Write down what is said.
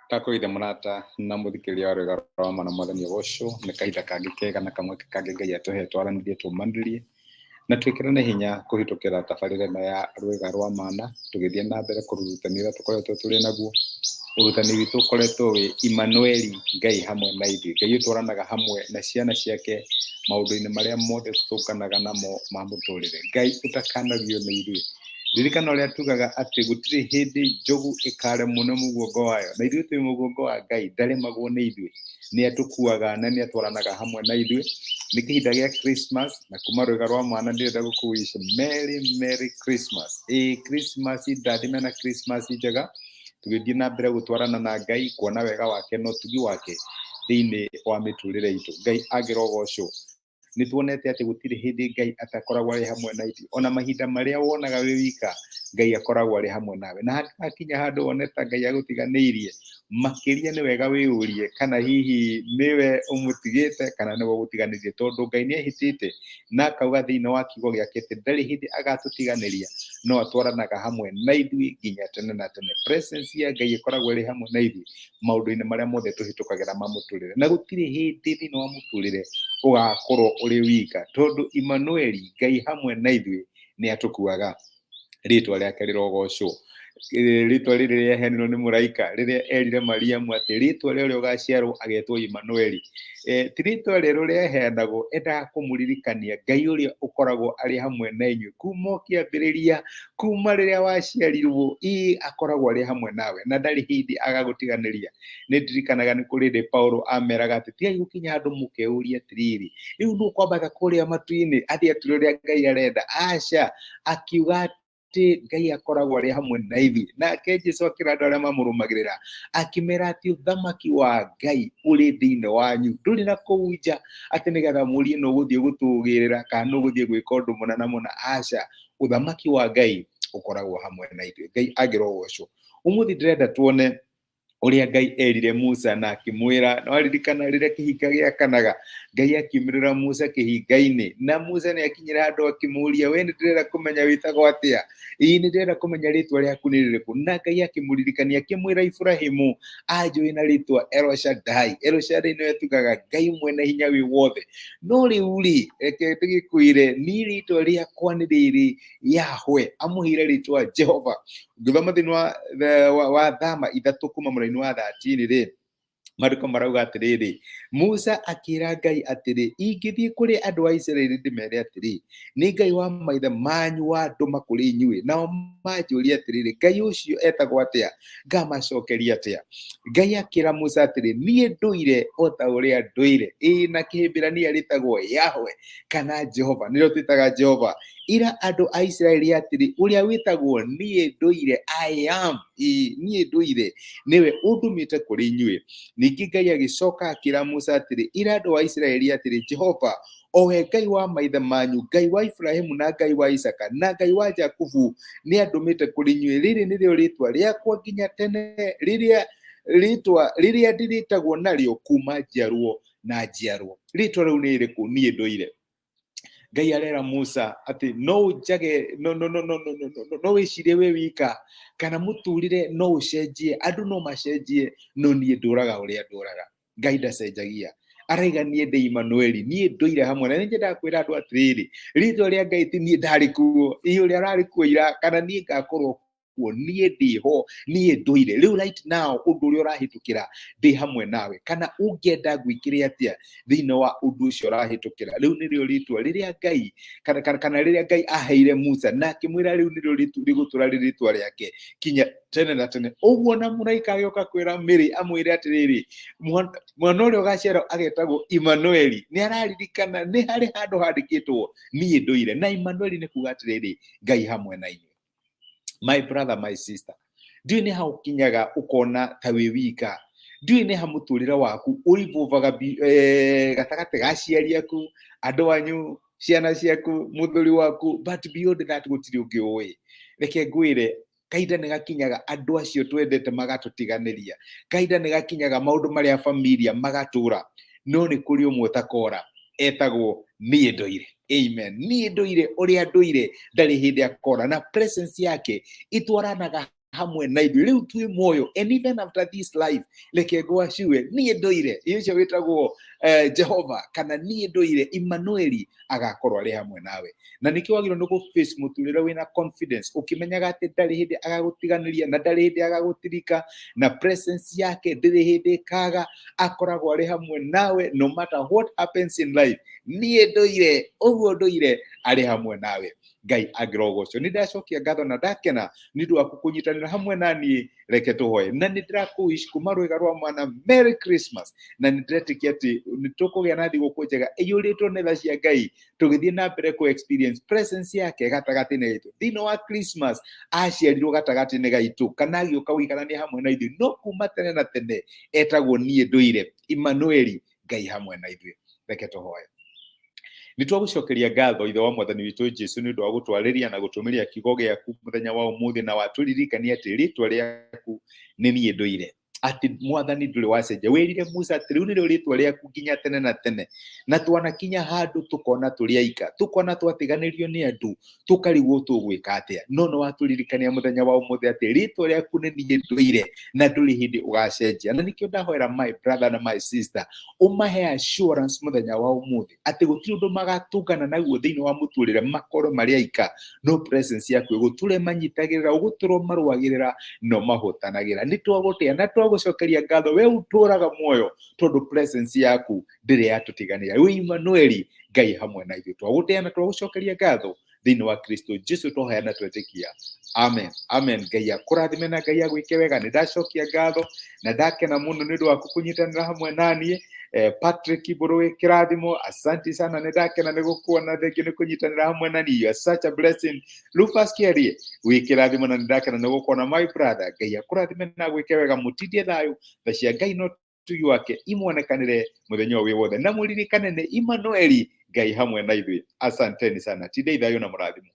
Ndakũgeithia mũrata na mũthikĩrĩria wa rwĩga rwa ma na mwathani ũgocwo nĩ kahinda kangĩ kega na kamweke kangĩ Ngai atũhe twaranĩrie tũmanĩrie na twĩkĩrane hinya kũhĩtũkĩra tabarĩra ĩno ya rwĩga rwa mana tũgĩthiĩ na mbere kũrutani ũrĩa tũkoretwo tũrĩ naguo. Ũrutani witũ ũkoretwo wĩ Immanueli, Ngai hamwe na ithuĩ. Ngai ũtwaranaga hamwe na ciana ciake maũndũ-inĩ marĩa mothe tũtũnganaga namo ma mũtũrĩre. Ngai ũtakanagio nĩ ithuĩ. Ririkana ũrĩa tugaga atĩ gũtirĩ hĩndĩ njogu ĩkaremwo nĩ mũguongo wayo, na ithuĩ twĩ mũguongo wa Ngai, ndaremagwo nĩ ithuĩ, nĩ atũkuaga na nĩ atwaranaga hamwe na ithuĩ. Nĩ kĩhinda gĩa Christmas, na kuma rwĩga rwa mwana ndĩrenda gũkũ wish Merry Merry Christmas. Ĩĩ Christmas ndathime na Christmas njega, tũgĩthiĩ na mbere gũtwarana na Ngai, kuona wega wake na ũtugi wake thĩinĩ wa mĩtũrĩre itũ. Ngai angĩrogocwo. Nĩ tuonete atĩ gũtirĩ hĩndĩ Ngai atakoragwo arĩ hamwe na ithuĩ, ona mahinda marĩa wonaga wĩ wika, Ngai akoragwo arĩ hamwe nawe. Na hakinya handũ wone ta Ngai agũtiganĩirie, makĩria nĩ wega wĩyũrie kana hihi nĩwe ũmũtigĩte kana nĩwe ũgũtiganĩirie, tondũ Ngai nĩ ehĩtĩte na akauga thĩinĩ wa kiugo gĩake atĩ ndarĩ hĩndĩ agatũtiganĩria, no atwaranaga hamwe na ithuĩ nginya tene na tene. Presence ya Ngai ĩkoragwo ĩrĩ hamwe na ithuĩ maũndũ-inĩ marĩa mothe tũhĩtũkagĩra ma mũtũrĩre, na gũtirĩ hĩndĩ thĩinĩ wa mũtũrĩre ũgakorwo ũrĩ wika, tondũ Immanueli, Ngai hamwe na ithuĩ, nĩ atũkuaga. Rĩtwa rĩake rĩrogocwo. Rĩtwa rĩrĩ rĩaheanirwo nĩ mũraika rĩrĩa erire Mariamu atĩ rĩtwa rĩa ũrĩa ũgaciarwo agetwo Immanueli. Ti rĩtwa rĩerũ rĩaheanagwo, endaga kũmũririkania Ngai ũrĩa ũkoragwo arĩ hamwe na inyuĩ kuma o kĩambĩrĩria, kuma rĩrĩa waciarirwo, ĩĩ akoragwo arĩ hamwe nawe na ndarĩ hĩndĩ agagũtiganĩria. Nĩ ndirikanaga nĩ kũrĩ hĩndĩ Paulo ameraga atĩ tigai gũkinya handũ mũkeyũria atĩrĩrĩ, rĩu nũ ũkwambata kũrĩa matu-inĩ athiĩ atwĩre ũrĩa Ngai arenda? Aca, akiuga atĩ Ngai akoragwo arĩ hamwe na ithuĩ. Nake Jesu akĩra andũ arĩa mamũrũmagĩrĩra akĩmera atĩ ũthamaki wa Ngai ũrĩ thĩinĩ wanyu, ndũrĩ na kũu nja atĩ nĩgetha mũrie nũ ũgũthiĩ gũtũgĩrĩra kana nũ ũgũthiĩ gwĩka ũndũ mũna na mũna. Aca, ũthamaki wa Ngai ũkoragwo hamwe na ithuĩ. Ngai angĩrogocwo. Ũmũthĩ ndĩrenda tuone ũrĩa Ngai erire Musa na akĩmwĩra, no aririkana rĩrĩa kĩhinga gĩakanaga, Ngai akiumĩrĩra Musa kĩhinga-inĩ, na Musa nĩ akinyire handũ akĩmũria, we nĩ ndĩrenda kũmenya wĩtagwo atĩa, ĩĩ nĩ ndĩrenda kũmenya rĩtwa rĩaku nĩ rĩrĩkũ, na Ngai akĩmũririkania akĩmwĩra Iburahĩmu anjũĩ na rĩtwa El Shaddai. El Shaddai nĩwe tugaga Ngai mwene hinya wĩ wothe. No rĩu rĩ, reke ndĩgĩkwĩre, niĩ rĩtwa rĩakwa nĩ rĩrĩ Yahweh, amũheire rĩtwa Jehova. Ũngĩthoma thĩinĩ wa Thama 3 kuma mũraini wa 13 rĩ, maandĩko marauga atĩrĩrĩ, Musa akĩra Ngai atĩrĩ, ingĩthiĩ kũrĩ andũ a Isiraeli ndĩmere atĩrĩ, nĩ Ngai wa maithe manyu wandũma kũrĩ inyuĩ, nao manjũrie atĩrĩrĩ, Ngai ũcio etagwo atĩa? Ngamacokeria atĩa? Ngai akĩra Musa atĩrĩ, niĩ ndũire o ta ũrĩa ndũire. Ĩĩ, na Kĩhibirania rĩtagwo Yahweh kana Jehova, nĩrĩo twĩtaga Jehova. Ĩra andũ a Isiraeli atĩrĩ, ũrĩa wĩtagwo niĩ ndũire, I am, ĩĩ, niĩ ndũire, nĩwe ũndũmĩte kũrĩ inyuĩ. Ningĩ Ngai agĩcoka akĩra Musa atĩrĩ, ĩra andũ a Isiraeli atĩrĩ, Jehova, o we Ngai wa maithe manyu, Ngai wa Iburahĩmu na Ngai wa Isaaka na Ngai wa Jakubu, nĩ andũmĩte kũrĩ inyuĩ. Rĩrĩ nĩrĩo rĩĩtwa rĩakwa nginya tene, rĩrĩa rĩĩtwa rĩrĩa ndĩrĩtagwo narĩo kuuma njiarwo na njiarwo. Rĩĩtwa rĩu nĩ rĩrĩkũ? Niĩ ndũire. Ngai arera Musa atĩ no ũnjage, no no no no no no no no wĩcirie wĩ wika kana mũtũrĩre no ũcenjie, andũ no macenjie, no niĩ ndũraga ũrĩa ndũraga. Ngai ndacenjagia. Araiga niĩ ndĩ Immanueli, niĩ ndũire hamwe na. Nĩ nyendaga kwĩra andũ atĩrĩrĩ, rĩtwa rĩa Ngai ti niĩ ndarĩ kuo, ĩ ũrĩa ũrarĩ kuo ira, kana niĩ ngakorwo kuo, niĩ ndĩho, niĩ ndũire. Rĩu right now ũndũ ũrĩa ũrahĩtũkĩra ndĩ hamwe nawe, kana ũngĩenda ngwĩkĩre atĩa thĩinĩ wa ũndũ ũcio ũrahĩtũkĩra. Rĩu nĩrĩo rĩtwa rĩrĩa Ngai kana rĩrĩa Ngai aheire Musa na akĩmwĩra rĩu nĩrĩo rĩgũtũra rĩ rĩtwa rĩake kinya tene na tene. Ũguo na mũraika agĩũka kwĩra Mary amwĩre atĩrĩrĩ, mwana ũrĩa ũgaciarwo agetagwo Immanueli. Nĩ araririkana nĩ harĩ handũ handĩkĩtwo niĩ ndũire, na Immanueli nĩ kuga atĩrĩrĩ, Ngai hamwe na inyuĩ. My brother, my sister, ndiũĩ nĩ ha ũkinyaga ũkona ta wĩ wika, ndiũĩ nĩ ha mũtũrĩre waku ũribovaga gatagatĩ ga aciari aku, andũ anyu, ciana ciaku, mũthuri waku, but beyond that gũtirĩ ũngĩ ũĩ. Reke ngwĩre, kahinda nĩ gakinyaga andũ acio twendete magatũtiganĩria, kahinda nĩ gakinyaga maũndũ marĩa familia magatũra, no nĩ kũrĩ ũmwe ũtakora, etagwo niĩ ndũire. Amen. Niĩ ndũire ũrĩa ndũire, ndarĩ hĩndĩ akora, na presence yake itwaranaga Hamwe na ithuĩ rĩu twĩ muoyo, and even after this life, reke ngwaciwe niĩ ndũire ũcio wĩtagwo Jehova kana niĩ ndũire Emmanueli agakorwo arĩ hamwe nawe. Na nĩkĩo wagĩrĩirwo nĩ gũ face mũtũrĩre wĩna confidence, ũkĩmenyaga atĩ ndarĩ hĩndĩ agagũtiganĩria na ndarĩ hĩndĩ agagũtirika, na presence yake ndĩrĩ hĩndĩ ĩkaga. Akoragwo arĩ hamwe nawe no matter what happens in life. Niĩ ndũire ũguo ndũire arĩ hamwe nawe. Ngai angĩrogocwo. Nĩ ndacokia ngatho na ndakena nĩ ũndũ waku kũnyitanĩra hamwe na niĩ. Reke tũhoe. Na nĩ ndĩrakũwish kuma Rwĩga rwa Mwana Merry Christmas, na nĩ ndĩretĩkia atĩ nĩ tũkũgĩa na thigũkũ njega ĩiyũrĩtwo nĩ tha cia Ngai, tũgĩthiĩ na mbere kũ experience presence yake gatagatĩ-inĩ gaitũ. Thĩinĩ wa Christmas aciarirwo gatagatĩ-inĩ gaitũ, kana agĩũka gũikarania hamwe na ithuĩ, no kuma tene na tene etagwo niĩ ndũire Emmanueli, Ngai hamwe na ithuĩ. Reke tũhoe. Nĩ twagũcokeria ngatho, Ithe wa Mwathani witũ Jesu, nĩ ũndũ wa gũtwarĩria na gũtũmĩria kiugo gĩaku mũthenya wa ũmũthĩ, na watũririkania atĩ rĩtwa rĩaku nĩ niĩ ndũire, atĩ Mwathani ndũrĩ wacenjia. Wĩrire Musa atĩ rĩu nĩrĩo rĩtwa rĩaku nginya tene na tene. Na twanakinya handũ tũkona tũrĩ aika, tũkona twatiganĩrio nĩ andũ, tũkarigwo tũgwĩka atĩa, no nĩ watũririkania mũthenya wa ũmũthĩ atĩ rĩtwa rĩaku nĩ niĩ ndũire na ndũrĩ hĩndĩ ũgacenjia. Na nĩkĩo ndahoera my brother na my sister, ũmahe assurance mũthenya wa ũmũthĩ atĩ gũtirĩ ũndũ magatũngana naguo thĩinĩ wa mũtũrĩre makorwo marĩ aika, no presence yaku ĩgũtũre manyitagĩrĩra, ũgũtũrwo marũagĩrĩra no mahotanagĩra. Nĩ twagũtĩa na twagũcokeria ngatho, we ũtũraga muoyo, tondũ presence yaku ndĩrĩ yatũtiganĩria. Wĩ Emmanueli, Ngai hamwe na ithuĩ. Twagũtĩa na twagũcokeria ngatho thĩinĩ wa Kristo Jesu twahoya na twetĩkia, amen, amen. Ngai akũrathime na Ngai agwĩke wega. Nĩ ndacokia ngatho na ndakena mũno nĩ ũndũ waku kũnyitanĩra hamwe naniĩ. Patrick Mbũrũĩ, kĩrathimo, asanti sana, nĩ ndakena nĩ gũkuona. Thengiũ nĩ kũnyitanĩra hamwe na niĩ. You are such a blessing. Rufus Kĩarie, wĩ kĩrathimo na nĩ ndakena nĩ gũkuona, my brother. Ngai akũrathime na agwĩke wega. Mũtindie thayũ, tha cia Ngai no tugi wake imuonekanĩre mũthenya ũyũ wĩ wothe, na mũririkane nĩ Emmanueli, Ngai hamwe na ithuĩ. Asanteni sana, tindai thayũ na mũrathimo.